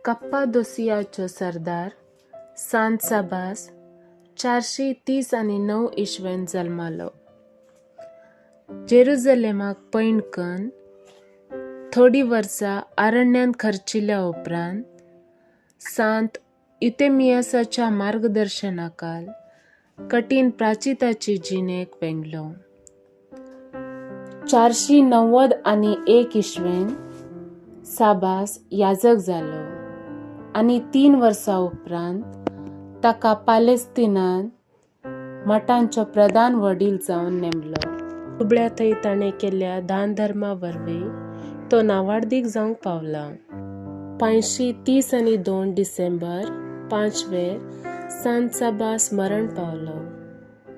कप्पादोसियाचो सरदार सांत साबास 439 इस्वेंत जल्मलो. जेरुजलेमाक पयण कन्न थोडीं वर्सां आरण्यांत खर्चिल्या उपरांत सांत युतेमियासाच्या मार्गदर्शनाखाल कठीण प्राचिताचे जिणेक वेंगलो. 491 इस्वेंत साबास याजक जालो आनी 3 वर्सां उपरांत ताका पालेस्तिनांत मठांचो प्रधान वडील जावन नेमलो. दुबळ्या थंय ताणें केल्ल्या दानधर्मा वरवीं तो नांवाडदीक जावंक पावला. 532 डिसेंबर 5 वेर सांत साबास मरण पावलो.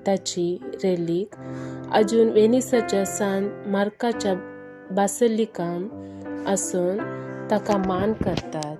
ताची रेलीक अजून वेनिसाच्या सांत मार्काच्या बासिलिकांत आसून ताका मान करतात.